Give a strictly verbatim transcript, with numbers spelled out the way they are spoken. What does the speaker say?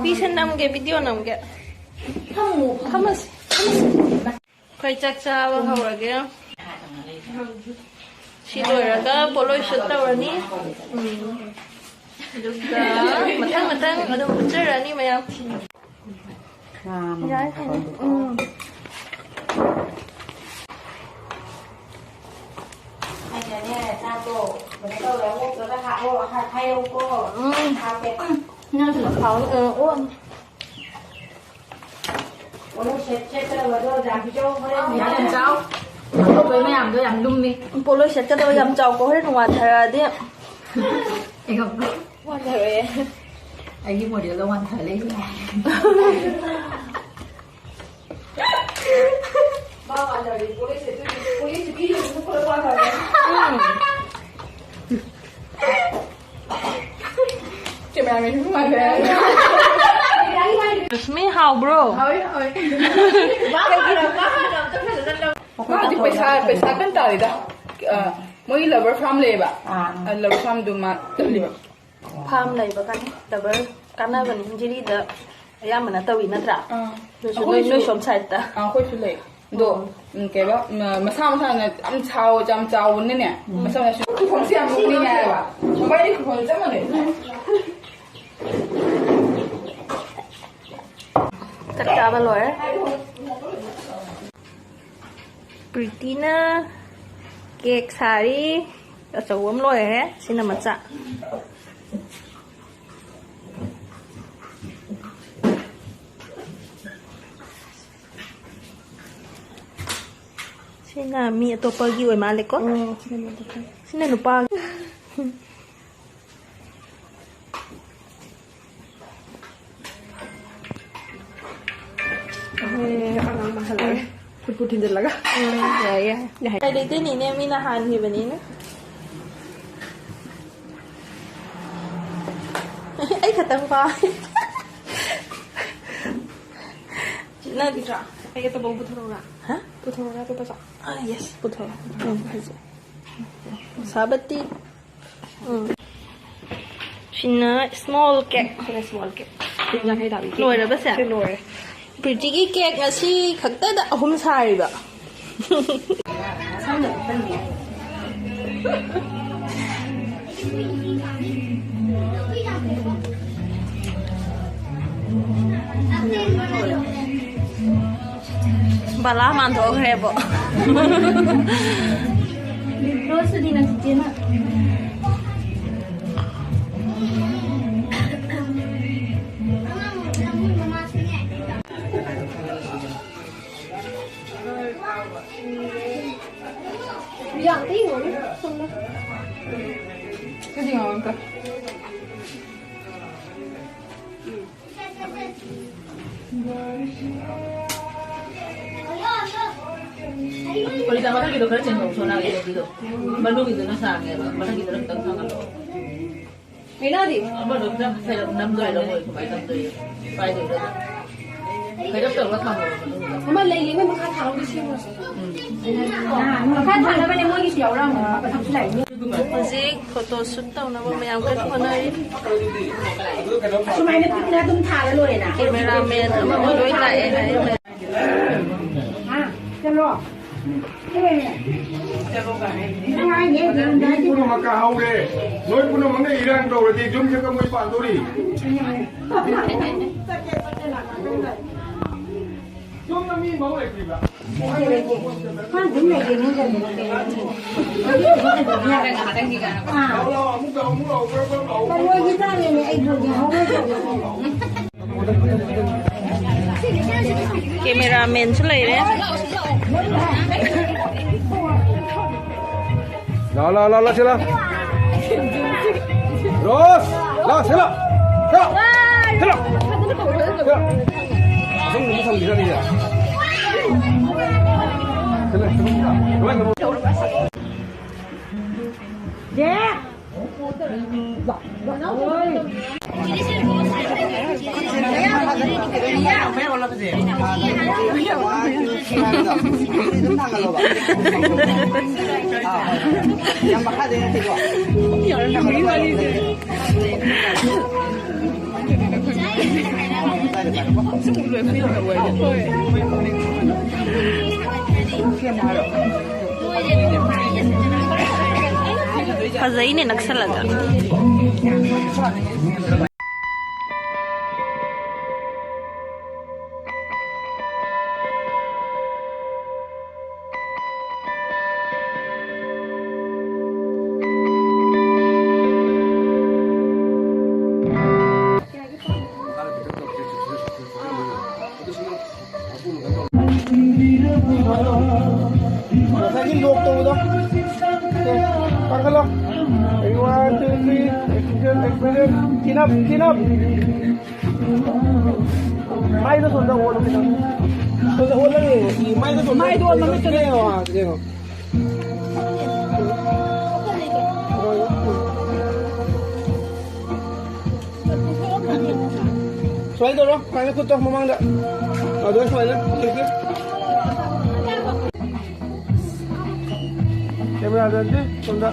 ꯄꯤꯁꯦ ꯅꯝꯒꯦ, video ꯅꯝꯒꯦ꯫ ꯐꯝꯃꯁꯤ, ꯐꯝꯃꯁꯤ꯫ ꯑꯩꯈꯣꯏ ꯆꯥꯛ ꯆꯥꯕ ꯍꯧꯔꯒꯦ꯫ ꯁꯤ ꯂꯣꯏꯔꯒ ꯄꯣꯠꯂꯣꯏ ꯁꯨꯠ ꯇꯧꯔꯅꯤ꯫ ꯎꯝ꯫ ꯑꯗꯨꯒ ꯃꯊꯪ ꯃꯊꯪ ꯑꯗꯨꯝ ꯄꯨꯟꯖꯔꯛꯑꯅꯤ ꯃꯌꯥꯝ꯫ ꯌꯥꯏ, ꯎꯝ꯫ ꯑꯩꯅꯅꯦ, ꯆꯥꯛꯇꯣ ꯀꯩꯅꯣ ꯇꯧꯔꯦ, ꯑꯣꯛꯇꯨꯗ ꯍꯥꯞꯄꯣ, ꯍꯥ-, ꯍꯥꯏꯔꯛꯎꯀꯣ꯫ ꯎꯝ꯫ ꯍꯥꯞꯄꯦ꯫ ꯅꯪꯁꯨ ꯍꯥꯎ-, ꯑ, ꯑꯣꯛꯑꯅꯤ꯫ ꯄꯣꯠꯂꯣꯏ ꯁꯦꯠ-, ꯁꯦꯠꯀꯗꯕꯗꯣ ꯖꯥꯟꯁꯤꯗꯣ ꯍꯣꯔꯦꯟ ꯌꯥꯝ ꯆꯥꯎ꯫ ꯑꯇꯣꯞꯄ ꯃꯌꯥꯝꯗꯣ ꯌꯥꯝ ꯂꯨꯝꯃꯤ꯫ ꯄꯣꯠꯂꯣꯏ ꯁꯦꯠꯀꯗꯕ ꯌꯥꯝ ꯆꯥꯎꯀꯣ, ꯍꯣꯔꯦꯟ ꯋꯥꯟꯊꯔꯛꯑꯗꯤ꯫ ꯑꯩꯒ ꯋꯥꯟꯊꯔꯛꯑꯦ꯫ ꯑꯩꯒꯤ ꯃꯣꯗꯦꯜꯗ ꯋꯥꯟꯊ ꯂꯩ꯫ ꯃꯥ ꯋꯥꯟꯊꯔꯗꯤ ꯄꯣꯠꯂꯣꯏ ꯁꯦꯠꯇꯣꯏꯅꯤ꯫ ꯄꯣꯠꯂꯣꯏ ꯁꯦꯠꯄꯤꯗꯕꯗꯨꯅ ꯄꯣꯠꯂꯣꯏ ꯋꯥꯟꯊꯔꯦ꯫ ꯎꯝ꯫ ꯀꯦꯃꯦꯔꯥꯃꯦꯟꯁꯨ ꯅꯨꯡꯉꯥꯏꯈ꯭ꯔꯦ꯫ ꯔꯁꯃꯤ, ꯍꯥꯎꯕ꯭ꯔꯣ? ꯍꯥꯎꯋꯦ, ꯍꯥꯎꯋꯦ꯫ ꯃꯥꯗꯤ ꯄꯩꯁꯥ, ꯄꯩꯁꯥ ꯀꯟ ꯇꯥꯜꯂꯤꯗ꯫ ꯑ, ꯃꯣꯏꯒꯤ ꯂꯕꯔ ꯐꯥꯔꯝ ꯂꯩꯌꯦꯕ꯫ ꯑꯥ꯫ ꯑ, ꯂꯕꯔ ꯐꯥꯔꯝꯗꯨ ꯃꯥ ꯆꯠꯂꯤꯕ꯫ ꯐꯥꯔꯝ ꯂꯩꯕ ꯀꯥꯟ-, ꯂꯕꯔ ꯀꯥꯟꯅꯕꯅꯤ꯫ ꯖꯤꯔꯤꯗ ꯑꯌꯥꯝꯕꯅ ꯇꯧꯏ ꯅꯠꯇ꯭ꯔꯥ? ꯑꯥ꯫ ꯑꯗꯨꯁꯨ ꯑꯩꯈꯣꯏꯁꯨ ꯅꯣꯏ, ꯅꯣꯏ ꯁꯣꯝ ꯁꯥꯏꯠꯇ꯫ ꯑꯥ, ꯑꯩꯈꯣꯏꯁꯨ ꯂꯩ꯫ ꯑꯗꯣ, ꯎꯝ꯫ ꯎꯝ, ꯀꯩꯕ, ꯎꯝ, ꯃꯁꯥ ꯃꯁꯥꯅ ꯌꯥꯝ ꯁꯥꯎ-, ꯌꯥꯝ ꯆꯥꯎꯕꯅꯤꯅꯦ꯫ ꯎꯝ꯫ ꯃꯁꯥ ꯃꯁꯥ ꯈꯨꯐꯝꯁꯦ ꯌꯥꯝ ꯅꯣꯛꯅꯤꯡꯉꯦ ꯍꯥꯏꯕ꯫ ꯃꯣꯕꯥꯏꯜꯒꯤ ꯈꯨꯐꯝ ꯆꯞ ꯃꯥꯟꯅꯩ꯫ ꯆꯥꯛ ꯆꯥꯕ ꯂꯣꯏꯔꯦ꯫ ꯄ꯭ꯔꯤꯇꯤꯅ ꯀꯦꯛ ꯁꯥꯔꯤ꯫ ꯑꯆꯧꯕ ꯑꯃ ꯂꯣꯏꯔꯦ꯫ ꯁꯤꯅ ꯃꯆꯥ꯫ ꯁꯤꯅ ꯃꯤ ꯑꯇꯣꯞꯄꯒꯤ ꯑꯣꯏ ꯃꯥꯜꯂꯦꯀꯣ? ꯎꯝ, ꯁꯤꯅ ꯃꯤ ꯑꯇꯣꯞꯄꯒꯤ꯫ ꯁꯤꯅ ꯅꯨꯄꯥꯒꯤ꯫ ꯑꯦ, ꯑꯉꯥꯡ ꯃꯥꯜꯍꯜꯂꯦ꯫ ꯈꯨꯠꯄꯨ ꯊꯤꯟꯖꯤꯜꯂꯒ꯫ ꯎꯝ, ꯌꯥꯏ, ꯌꯥꯏ꯫ ꯌꯥꯏ꯫ ꯀꯩ ꯂꯩꯇꯦꯅꯤꯅꯦ, ꯃꯤꯅ ꯍꯥꯟꯈꯤꯕꯅꯤꯅꯦ꯫ ꯑꯩ ꯈꯛꯇꯪ ꯄꯥꯏ꯫ ꯅꯠꯇ꯭ꯔꯥ? ꯑꯩ ꯑꯇꯣꯞꯄ ꯑꯃ ꯄꯨꯊꯣꯔꯛꯎꯔꯥ? ꯍꯥ? ꯄꯨꯊꯣꯔꯛꯎꯔꯥ ꯑꯇꯣꯞꯄꯁꯨ? ꯑꯥ, yes, ꯄꯨꯊꯣꯔꯛꯑꯣ꯫ ꯎꯝ, ꯍꯧꯖꯤꯛ꯫ ꯁꯥꯕꯇꯤ꯫ ꯎꯝ꯫ ꯁꯤꯅ small cake꯫ ꯁꯤꯅ small cake꯫ ꯌꯥꯡꯈꯩ ꯇꯥꯕꯤ ꯀꯦꯛ꯫ ꯂꯣꯏꯔꯕꯁꯦ? ꯁꯤ ꯂꯣꯏꯔꯦ꯫ ꯄ꯭ꯔꯤꯇꯤꯒꯤ ꯀꯦꯛ ꯉꯁꯤ ꯈꯛꯇꯗ ꯑꯍꯨꯝ ꯁꯥꯔꯤꯕ꯫ ꯕꯂꯥ ꯃꯥꯟꯊꯣꯛꯈ꯭ꯔꯦꯕꯣ꯫ ꯔꯣꯁꯇꯨꯗꯤ ꯅꯪ ꯆꯤꯆꯦꯅ꯫ ꯌꯥꯝ ꯏꯪꯉꯨꯅꯨ, ꯁꯣꯝꯗ꯫ ꯀꯔꯤ ꯉꯥꯡꯉꯛꯀ? ꯐꯨꯔꯤꯠꯇ ꯃꯊꯛꯀꯤꯗꯣ ꯈꯔ ꯆꯤꯡꯍꯧꯁꯣ, ꯅꯪ ꯑꯦ ꯅꯨꯄꯤꯗꯣ꯫ ꯃꯅꯨꯡꯒꯤꯗꯨꯅ ꯁꯥꯡꯉꯦꯕ, ꯃꯊꯛꯀꯤꯗꯨꯅ ꯈꯤꯇꯪ ꯁꯥꯡꯍꯜꯂꯣ꯫ ꯃꯤꯅꯥꯗꯤ? ꯑꯃꯗꯣ ꯈꯤꯇꯪ ꯈꯔ ꯅꯝꯗꯣꯏꯔꯣ, ꯃꯣꯏ ꯀꯃꯥꯏꯅ ꯇꯧꯗꯣꯏꯅꯣ? ꯄꯥꯏꯗꯣꯏꯔꯣ? ꯈꯔ ꯇꯧꯔꯒ ꯊꯝꯃꯣ ꯃꯅꯨꯡꯗ꯫ ꯑꯃ ꯂꯩ, ꯂꯩ, ꯃꯈꯥ ꯊꯥꯔꯝꯒꯦ, ꯁꯦꯝꯃꯣ꯫ ꯎꯝ꯫ ꯃꯈꯥ ꯊꯥꯅꯕꯅꯦ, ꯃꯣꯏꯒꯤꯁꯨ ꯌꯥꯎꯔꯛꯑꯝꯃꯣ, ꯃꯊꯛꯁꯨ ꯂꯩ꯫ ꯍꯧꯖꯤꯛ ꯐꯣꯇꯣ ꯁꯨꯠ ꯇꯧꯅꯕ ꯃꯌꯥꯝ ꯀꯟꯅ ꯍꯣꯠꯅꯔꯤ꯫ ꯑꯁꯨꯃꯥꯏꯅ ꯄꯤꯛꯅ ꯑꯗꯨꯝ ꯊꯥꯔ ꯂꯣꯏꯔꯦꯅ꯫ ꯀꯦꯃꯦꯔꯥꯃꯦꯟ ꯑꯃ ꯂꯣꯏ ꯂꯥꯛꯑꯦ ꯍꯥꯏꯔꯦ꯫ ꯍꯥ? ꯆꯠꯂꯣ꯫ ꯃꯤ ꯄꯨꯝꯅꯃꯛ ꯀꯥꯍꯧꯔꯦ꯫ ꯅꯣꯏ ꯄꯨꯝꯅꯃꯛꯅ ꯏꯔꯥꯡ ꯇꯧꯔꯗꯤ ꯌꯨꯝꯁꯦ ꯀꯃꯣꯏ ꯄꯥꯟꯗꯣꯔꯤ? ꯌꯨꯝꯗ ꯃꯤ ꯃꯧ ꯂꯩꯇ꯭ꯔꯤꯕ? ꯃꯥ ꯑꯗꯨꯝ ꯂꯩꯒꯦ, ꯃꯣꯏ ꯂꯩꯕꯅ ꯀꯩꯅꯣ? ꯑꯥ꯫ ꯂꯥꯛꯑꯣ, ꯂꯥꯛꯑꯣ, ꯑꯃꯨꯛ ꯂꯥꯛꯑꯣ, ꯑꯃꯨꯛ ꯂꯥꯛꯑꯣ, ꯑꯃꯨꯛ ꯂꯥꯛꯑꯣ, ꯑꯃꯨꯛ ꯂꯥꯛꯑꯣ꯫ ꯀꯦꯃꯦꯔꯥꯃꯦꯟꯁꯨ ꯂꯩꯔꯦ꯫ ꯂꯥꯎ, ꯂꯥꯎ, ꯂꯥꯎ, ꯂꯥꯎ, ꯁꯤ ꯂꯥꯎ꯫ ꯔꯣꯁ, ꯂꯥꯎ, ꯁꯤ ꯂꯥꯎ꯫ ꯁꯤ ꯂꯥꯎ꯫ ꯁꯤ ꯂꯥꯎ꯫ ꯁꯤ ꯂꯥꯎ꯫ ꯑꯁꯣꯝꯗ ꯑꯃ ꯊꯝꯈꯤꯗ꯭ꯔꯅꯦ꯫ ꯁꯤ ꯂꯥꯎ, ꯁꯤ ꯂꯥꯎ꯫ ꯖꯦ꯫ ꯐꯖꯩꯅꯦ ꯅꯛꯁꯜꯂꯒ꯫ ꯉꯁꯥꯏꯒꯤ ꯂꯣꯛ ꯇꯧꯕꯗꯣ꯫ ꯁꯦ, ꯄꯥꯏꯈꯠꯂꯣ꯫ Ready, one, two, three. Exhale, exhale. Chin up, chin up. ꯃꯥꯏꯗꯣ ꯁꯣꯝꯗ ꯑꯣꯜꯂꯣ ꯈꯤꯇꯪ꯫ ꯁꯣꯝꯗ ꯑꯣꯜꯂꯒ ꯌꯦꯡꯉꯣ꯫ ꯁꯤ ꯃꯥꯏꯗꯣ ꯁꯣꯝꯗ ꯃꯥꯏꯗꯣ ꯑꯣꯜꯂꯣ, ꯃꯃꯤꯠꯇ ꯌꯦꯡꯉꯣ, ꯑꯥ, ꯌꯦꯡꯉꯣ꯫ ꯁꯨꯃꯥꯏꯅ ꯇꯧꯔꯣ, ꯁꯨꯃꯥꯏꯅ ꯈꯨꯠꯇꯣ ꯃꯃꯥꯡꯗ꯫ ꯑꯗꯣ ꯁꯨꯃꯥꯏꯅ ꯌꯦꯡꯁꯤ꯫ ꯀꯦꯃꯦꯔꯥꯗꯗꯤ ꯁꯣꯝꯗ꯫